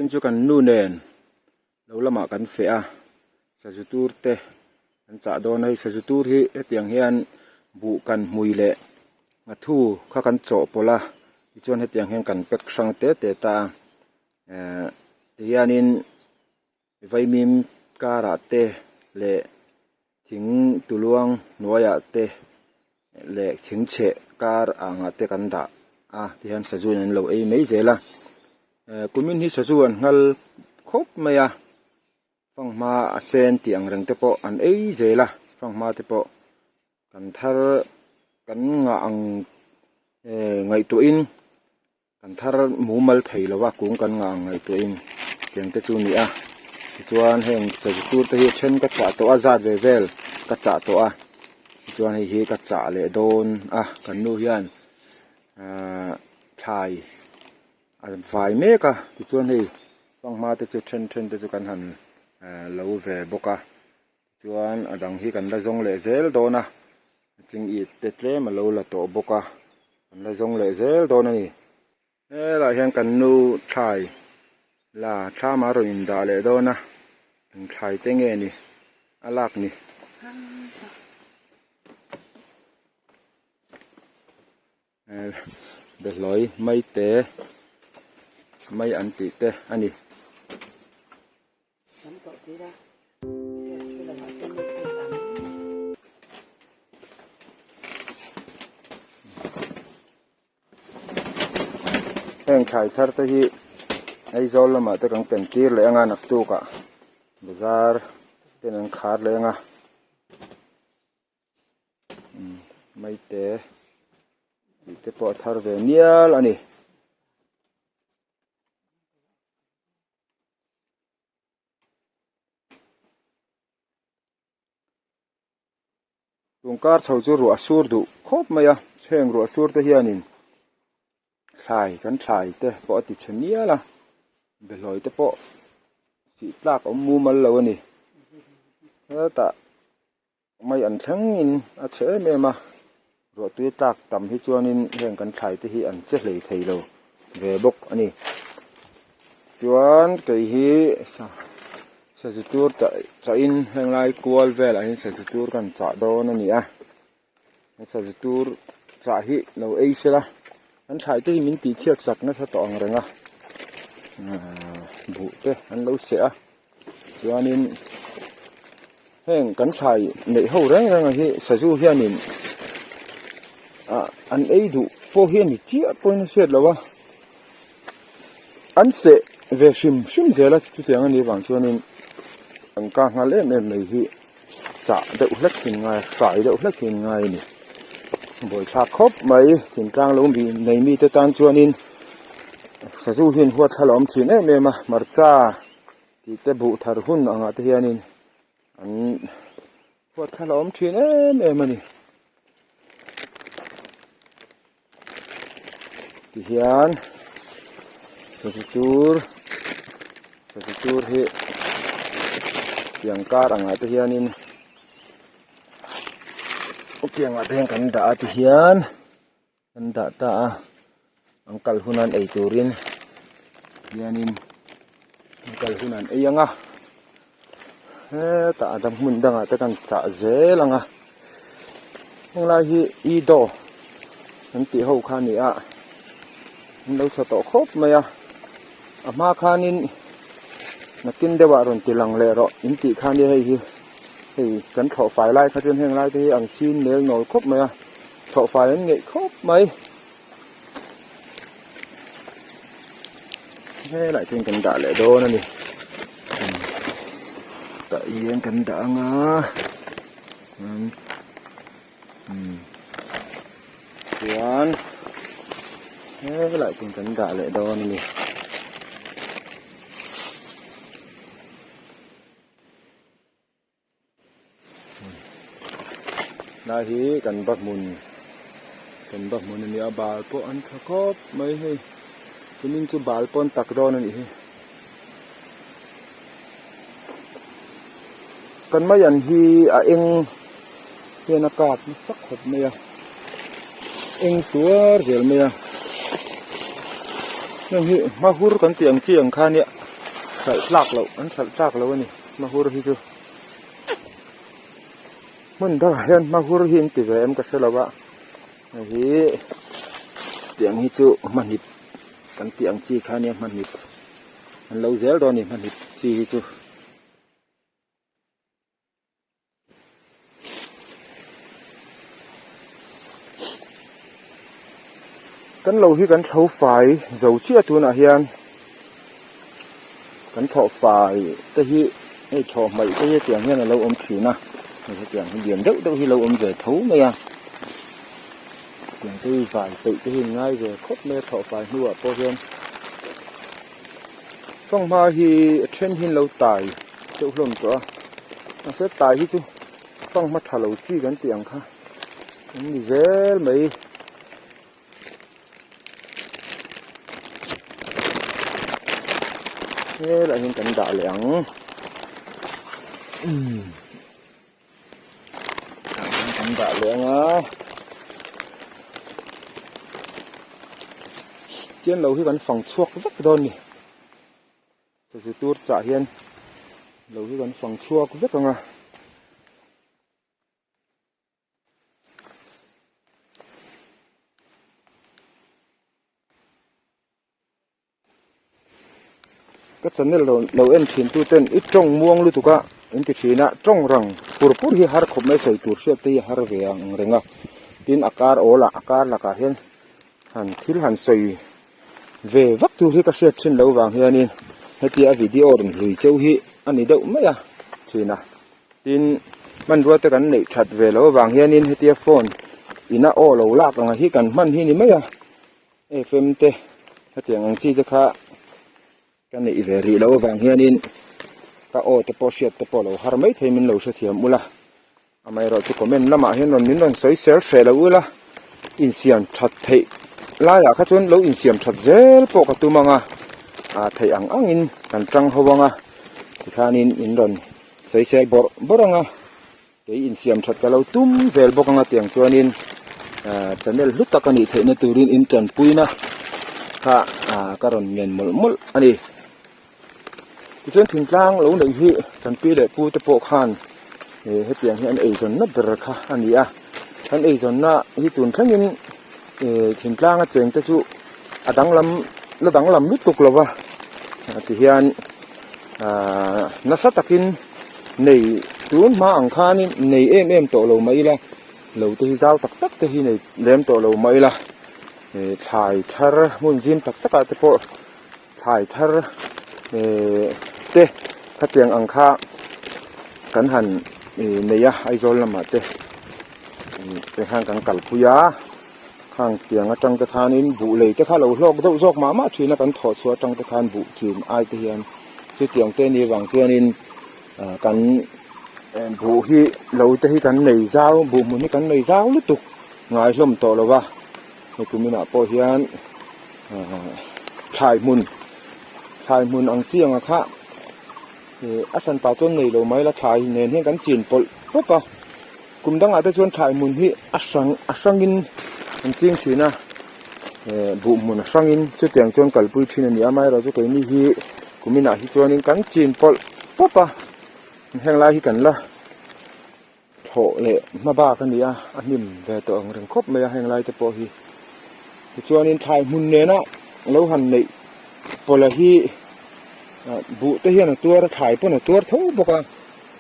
Kumin chu kan nu nen lo lamah kan feh a, sazu tur te an chah dawn a, hei sazu tur hi hetiang hian buh kan hmui leh nghathu kha kan chawhpawlh a, tichuan hetiang hian kan pack hrang te te ta a, ehh tihianin vaimim karah te leh thing tuluang hnuaiah te leh thing chheh kar angah te kan dah a tihian sazu in an lo ei mai zel a eh kumin hi sazu an nghal khawp mai a fanghma a sen tih ang reng te pawh an ei zel a fanghma te pawh kan thar kan ngah ang eh ngaihtuah in. Kan thar mumal thei lo a kung kan ngah ang ngaihtuahin tiang te chu a ni a tichuan heng sazu tur te hi a then ka chah tawh a zat ve vel ka chah tawh a tichuan hei hi ka chah leh dawn a kan nu hian ahh thlai a vai mek a tichuan hei fanghma te chu then then te chu kan han lo ve bawk a Chuan a dang hi kan la zawng leh zel dawn a ching it te tlem a lo la tawh bawk a kan la zawng leh zel dawn a ni. Helaiah hian kan nu thlai la thlam a rawn indah leh dawn a eng thlai te nge ni a lak ni. Behlawi mai te mai an tih te a ni. Heng thlai thar te hi Aizawl lamah te kan ken tir leh anga naktuk ah bazar ten an khar leh anga maite tih te pawh a thar ve mial a ni. Tungkar chho chu ruah sur duh khawp mai a heng ruah sur te hianin thlai kan thlai te pawh a ti chhe mial a behlawi te pawh sih tlak a awm mumal lo a ni hetah Mai an thlengin a chhe em em a, ruahtui tlak tam hi chuanin heng kan thlai te hi an che hlei thei lo ve bawk a ni. Chuan kei hi sazu tur chahin heng lai kual velah hian sazu tur kan chah dawn a ni a, sazu tur chah hi lo ei sela an thlai te hi min tih chhiat sak nasa tawh ang reng a, buh te an lo seh a. Chuanin heng kan thlai neih ho reng reng ang hi sazu hianin ah an ei duh pawh hi a ni chiah pawhin a hriat loh a an seh ve hrim hrim zel a chutiang a nih vang chuanin an kah nghal em em mai hi chah deuh hlek hi an ngai a hrai deuh hlek hi an ngai a ni buaithlak khawp mai thingtlang lo nei mite tan chuanin sazu hian huatthlala awm thin em em a hmarcha. Tih te buh thar hun angah te hianin an huat thla hlauhawm thin em em a ni. Tihian sazu tur sazu tur hi tiang kar angah te hianin tiang ah te hian kan dah a tihian. An dah ta a an kal hun an ei turin hianin an kal hun an ei ang a hetah a dang hmun dangah te kan chah zel ang a henglai hi i daw an tih ho kha a ni a an lo chhe tawh khawp mai a a hma khanin nakin deuhah rawn ti lang leh rawh in tih kha nia hei hi hei kan thlawh fai lai kha chuan heng lai te hi an sin nel nawl khawp mai a. Thlawhfai an ngeih khawp mai. Helai chuan kan dah leh dawn a ni. Tah hian kan dah ang a. Chuan helai chuan kan dah leh dawn a ni. Lai hi kan ba hmun kan ba hmun a ni a bal pawh an tha khawp mai hei tumin chu bal pawh an tak dawn a nih hi kan maian hi a eng hian a kap nasa khawp mai a eng tuar zel mai a heng hi hma hur kan tih ang chi ang kha nia. Hralh tlak loh an hralh tlak lo a ni hmahur hi chu hmun dangah hian hmahur hi an ti ve em ka hre lo a hei hi tiang hi chu hmahnip kan tih ang chi kha ania hmahnip an lo zel dawn a ni hmahnip chi hi chu. Kan lo hi kan thlo fai zo chiah tunah hian kan thlawh fai te hi hei thlawh hmaih te hi hetiang hian a lo awm thin a hei hetiang hi lian deuh deuh hi a lo awm ve tho mai a hetiang te hi vai peih te hi an ngai ve khawp mai a thlawh fai hnuah pawh hian. Fanghma hi a then hi an lo tai deuh hlawm tawh a mahse tai hi chu fanghma tha lo chi kan tih ang kha an ni zel mai. Helaiah hian kan dah leh ang umm kan dah leh ang a. Chian lo hi kan fang chhuak vek dawn ni sazu tur chah hian lo hi kan fang chhuak vek ang a. Ka channel lo lo en thin tu ten i tawng muang lutuk a in ti thin a tawng rang pur pur hi har khawp mai sawi tur hriat te hi a har ve ang reng a tin a kar awl ah a kar lakah hian han thil han sawi ve vak tur hi ka hriat thin lo vang hianin hetia video rawn hlui cheu hi a ni deuh mai a thin a tin hmanrua te kan neih that ve lo vang hianin hetia phone ina aw lo lak ang hi kan hman hi ni mai a. Fm te hetiang ang chi te kha ka neih ve rih loh avang hianin ka aw te pawh hriat te pawh lo har mai thei min lo hrethiam ula amaherawh chu comment lamah hian rawn min rawn sawi sel hreh lo ula insiam that theih laiah kha chuan lo insiam that zel pawh ka tum ang a ah theih ang angin kan tang ho ang a tikhanin min rawn sawi sel bawrh bawrh ang a. Kei insiam that ka lo tum zel bawk anga tiang chuanin ah channel hlu tak a nih theihna turin in tanpuina kha ah ka rawn ngen mawlh mawlh a ni. Tichuan thingtlang lo neih hi tanpui leh pu te pawh khan eh hetiang hi an eizawnna ber kha a ni a, an eizawnna hi tun thlengin eh thingtlanga cheng te chu a danglam la danglam lutuk lo va tihian ah nasa takin nei tun hma ang khanin nei em em tawh lo mai ila lo te hi zau tak tak te hi nei lem tawh lo mai ila eh thlai thar hmun zim tak tak ah te pawh thlai thar eh te khatiang ang kha kan han ih nei a Aizawl lamah te te khan kan kalpui a khang tiang atang te khanin buh lei te kha lo hlawk deuh zawk mah mah thin a kan thawh chhuah atang te khan buh chin ai te hian chutiang te nih avang chuanin ah kan buh hi lo te hi kan nei zau buh hmun hi kan nei zau lutuk ngai hlawm tawh lo va hei kuminah pawh hian ah thlai hmun thlai hmun ang chi anga kha ih a hran pah chuan nei lo mai la thlai nen hian kan chin pawlh pawp a kum dangah te chuan thlai hmun hi a hrang a hrangin an ching thin a eh buh hmun a hrangin chutiang chuan kalpui thin a ni a amaherawhchu keini hi kuminah hi chuanin kan chin pawlh pawp a heng lai hi kan la Thawh leh hma bak a ni a, a hnim ve tawh ang reng khawp mai a heng lai te pawh hi. Tichuanin thlai hmun nena lo han neih pawlha hi buh te hian a tuar a, thlai pawn a tuar tho bawk a,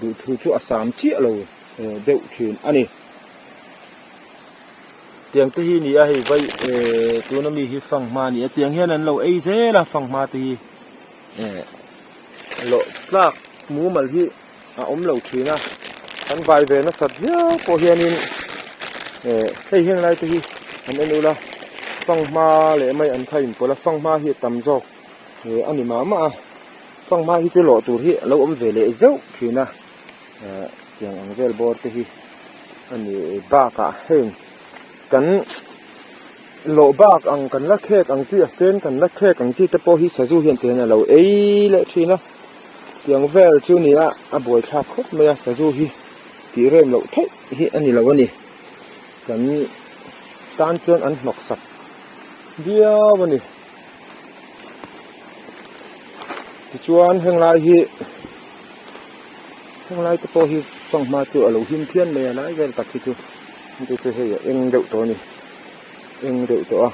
duhthu chu a sam chiah lo deuh thin a ni. Tiang te hi a ni a hei vai tuna mi hi fanghma a ni a, tiang hian an lo ei zel a fanghma te hi lawh tlak mumal hi. a awm lo thin a kan vai ve nasat viau pawh hianin eh hei heng lai te hi an en ula fanghma leh mai an kha inpawlh a fanghma hi a tam zawk eh a ni mah mah a fanghma hi chu lawh tur hi a lo awm ve leh zeuh thin a eh tiang ang vel bawr te hi a ni bakah heng kan lawh bak ang kan la khek ang chi a sen kan la khek ang chi te pawh hi sazu hian tihian a lo ei leh thin a. Tiang vel chu ni a, a buaithlak khawp mai a, sazu hi tih rem loh theih hi a ni lo a ni. Kan tan chuan an hnawk sak viau a ni. Tichuan heng lai hi heng lai te pawh hi fanghma chu a lo him phian mai a lai vel tak hi chu hengte chu hei a eng deuh tawh a ni eng deuh tawh a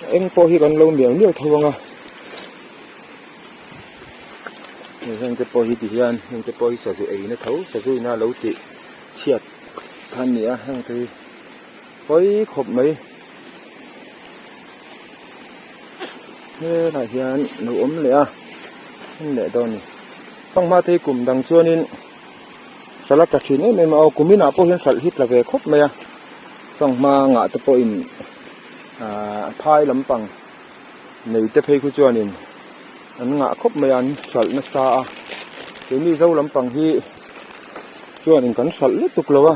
a eng pawh hi kan lo mial mial tho ang a hengte pawh hi ti hian hengte pawh hi sazu ei na tho sazu ina lo tih chhiat kha a ni a hengte hi pawi khawp mai. Helaiah hian lo awm leh a en leh dawn a ni fanghma te hi kum dang chuanin hralh a tla thin em em a aw kum inah pawh hian hralh hi tla ve khawp mai a fanghma ngah te pawhin ahh phai lampang nei te phei khu chuanin an ngah khawp mai a an hralh nasa a keini zo lampang hi chuanin kan hralh lutuk lo a.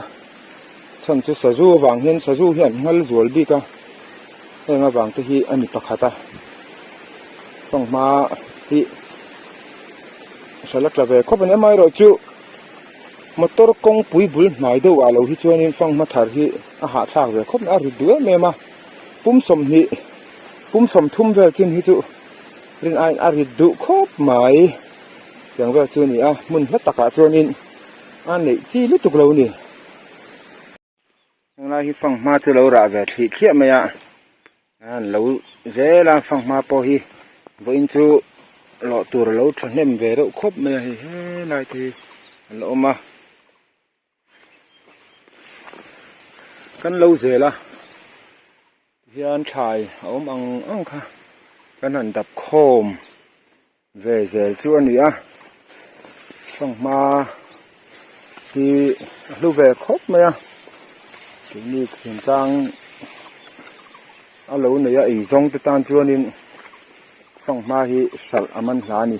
Chhan chu sazu avang hian sazu hi an nghal zual bik a, heng avang te hi a ni pakhat a, fanghma hi hralh a tla ve khawp a ni amaherawhchu motor kawngpui bul hnai deuh ah lo hi chuanin fanghma thar hi a hahthlak ve khawp mai a, a rit duh em em a, pum sawmhnih pum sawmthum vel chin hi chu rin aiin a rit duh khawp mai tiang vel chu a ni a, hmun hla takah chuanin. A neih chi lutuk lo ni. Henglai hi fanghma chu lo rah ve thlih thliah mai a, an lo zel a fanghma pawh hi vawiin chu lawh tur a lo thahnem ve reuh khawp mai a hei helai te hi a la awm a. Kan lo zel a tihian thlai a awm ang ang kha kan han dap khawm. Ve zel chu a ni a, fanghma hi a hlu ve khawp mai a, keini thingtlang a lo nei a eizawng te tan chuanin fanghma hi hralh a man hla a ni.